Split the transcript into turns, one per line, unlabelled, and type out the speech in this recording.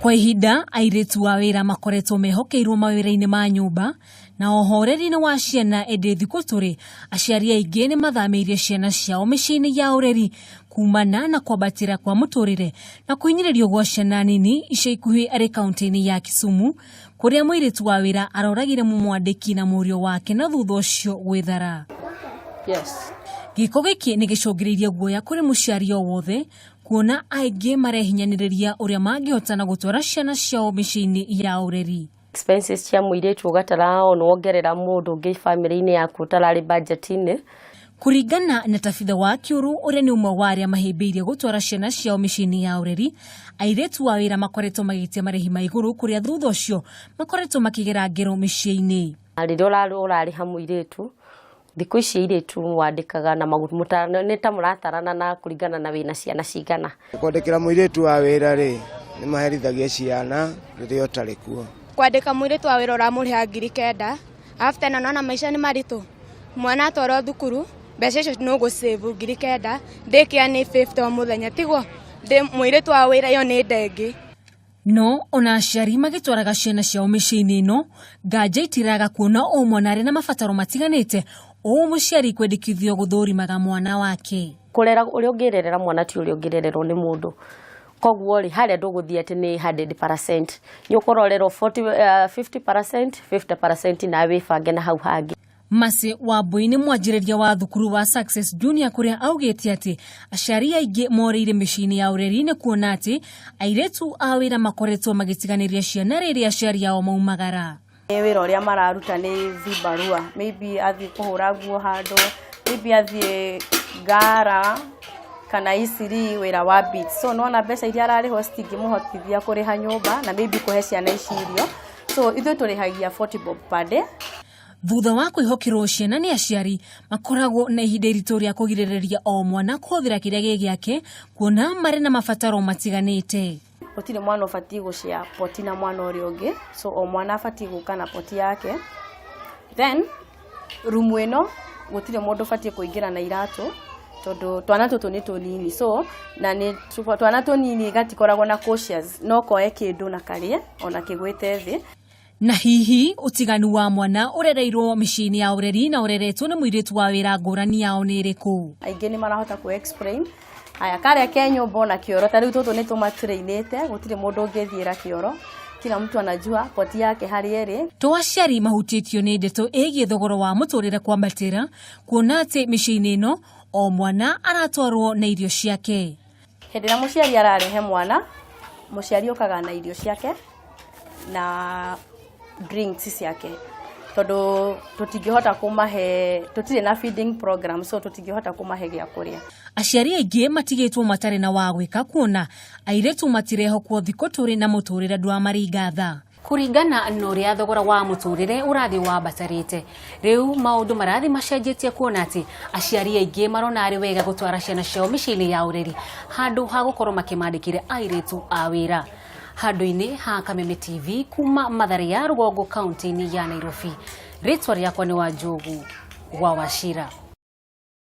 Kwa ihinda airĩtu a wĩra makoretwo mehokeirwo mawĩra-inĩ ma nyũmba na ũhoreri-inĩ wa ciana, ĩndĩ thikũ tũrĩ aciari aingĩ nĩ mathamĩirie ciana ciao mĩciĩ-inĩ ya ũreri kumana na kwambatĩra kwa mũtũrĩre na kũhinyĩrĩrio gwa ciana nini. Ica ikuhĩ arĩ kaunti-inĩ ya Kisumu, kũrĩa mũirĩtu wa wĩra aroragire mũmwandĩki na mũriũ wake na thutha ũcio gwĩthara. Gĩko gĩkĩ nĩ gĩcũngĩrĩirie guoya kũrĩ mũciari o wothe, kuona aingĩ marehinyanĩrĩria ũrĩa mangĩhota na gũtwara ciana ciao mĩciĩ-inĩ ya ũreri.
Expenses cia mũirĩtu ũgatara ona wongerera mũndũ ũngĩ bamĩrĩ-inĩ yaku ũtararĩ budget-inĩ.
Kũringana na Tabitha wa Kĩũrũ, ũrĩa nĩ ũmwe wa arĩa mahĩmbĩirie gũtwara ciana ciao mĩciĩ-inĩ ya ũreri, airĩtu a wĩra makoretwo magĩtia marĩhi ma igũrũ, kũrĩa thutha ũcio makoretwo makĩgera ngero mĩciĩ-inĩ.
Rĩrĩa ũrarĩha mũirĩtu, thikũ ici airĩtu wandĩkaga na nĩ ta mũratarana na kũringana na wĩna ciana cigana.
Kwandĩkĩra mũirĩtu wa wĩra rĩ, nĩ maherithagia ciana rĩrĩa ũtarĩ kuo.
Kwandĩka mũirĩtu wa wĩra ũramũrĩha 9,000, arabu tena nona maica nĩ maritũ, mwana atwarwo thukuru, mbeca icio nĩ ũgũ-save 9,000, daycare nĩ 50 o mũthenya, tiguo? Mũirĩtu wa wĩra ĩyo nĩ ndengĩ.
No ona aciari magĩtwaraga ciana ciao mĩciĩ-inĩ ĩno, nganja itiraga kuona o mwana arĩ na mabataro matiganĩte, ũũ mũciari kwendekithio gũthũrimaga mwana wake.
Kũrera ũrĩa ũngĩrerera mwana ti ũrĩa ũngĩrererwo nĩ mũndũ. Koguo rĩ, harĩa ndũgũthiĩ atĩ nĩ 100%, nĩ ũkũrorerwo 40, 50%, 50% nawe wĩbange na hau hangĩ.
Mercy Wambui nĩ mwanjĩrĩria wa thukuru wa Success Junior, kũrĩa augĩte atĩ aciari aingĩ morĩire mĩciĩ-inĩ ya ũreri nĩ kuona atĩ airĩtu a wĩra makoretwo magĩtiganĩria ciana rĩrĩa aciari ao maumagara.
Wĩra ũrĩa mararuta nĩ vibarua, maybe athiĩ kũhũra nguo handũ, maybe athiĩ Ngara kana Isiri wĩra wa beats. So nĩwona mbeca iria ararĩhwo citingĩmũhotithia kũrĩha nyũmba na maybe kũhe ciana ici irio. So ithuĩ tũrĩhagia 40 bob per day.
Thutha wa kwĩhokerwo ciana nĩ aciari, makoragwo na ihinda iritũ rĩa kũgirĩrĩria o mwana kũhũthĩra kĩrĩa gĩ gĩake, kuona marĩ na mabataro matiganĩte.
Gũtirĩ mwana ũbatiĩ gũshare poti na mwana ũrĩa ũngĩ, so o mwana abatiĩ gũka na poti yake. Then rumu ĩno gũtirĩ mũndũ ũbatiĩ kũingĩra na iratũ, tondũ twana tũtũ nĩ tũnini, so na nĩ twana tũnini gatikoragwo na cautious, no koe kĩndũ na karĩe ona kĩgwĩte thĩ.
Na hihi ũtiganu wa mwana ũrereirwo mĩciĩ-inĩ ya ũreri na ũreretwo nĩ mũirĩtu wa wĩra ngũrani yao nĩ ĩrĩkũ?
Aingĩ nĩ marahota kũ explain. Haya, karĩa ke nyũmba ona kĩoro, ta rĩu tũtũ nĩ tũmatrainĩte, gũtirĩ mũndũ ũngĩthiĩra kĩoro, kila mtu anajua poti yake harĩa ĩrĩ.
To aciari mahutĩtio nĩ ndeto ĩgiĩ thogora wa mũtũrĩre kwambatĩra, kuona atĩ mĩciĩ-inĩ ĩno o mwana aratwarwo na irio ciake.
Hĩndĩ ĩrĩa mũciari ararehe mwana, mũciari okaga na irio ciake na drinks ciake, tondũ tũtingĩhota kũmahe, tũtirĩ na feeding program, so tũtingĩhota kũmahe gĩa kũrĩa.
Aciari aingĩ matigĩtwo matarĩ na wa gwĩka, kuona airĩtu matirehokwo thikũ tũrĩ na mũtũrĩre ndwamaringa tha. Kũringana na ũrĩa thogora wa mũtũrĩre ũrathiĩ wambatarĩte, rĩu maũndũ marathiĩ macenjetie, kuona atĩ aciari aingĩ marona arĩ wega gũtwara ciana ciao mĩciĩ-inĩ ya ũreri handũ ha gũkorwo makĩmandĩkĩra airĩtu a wĩra. Handũ-inĩ ha Kameme TV kuma Mathare ya Rũgongo, kaunti-inĩ ya Nairobi, rĩtwa rĩakwa nĩ Wanjogu wa Wachira.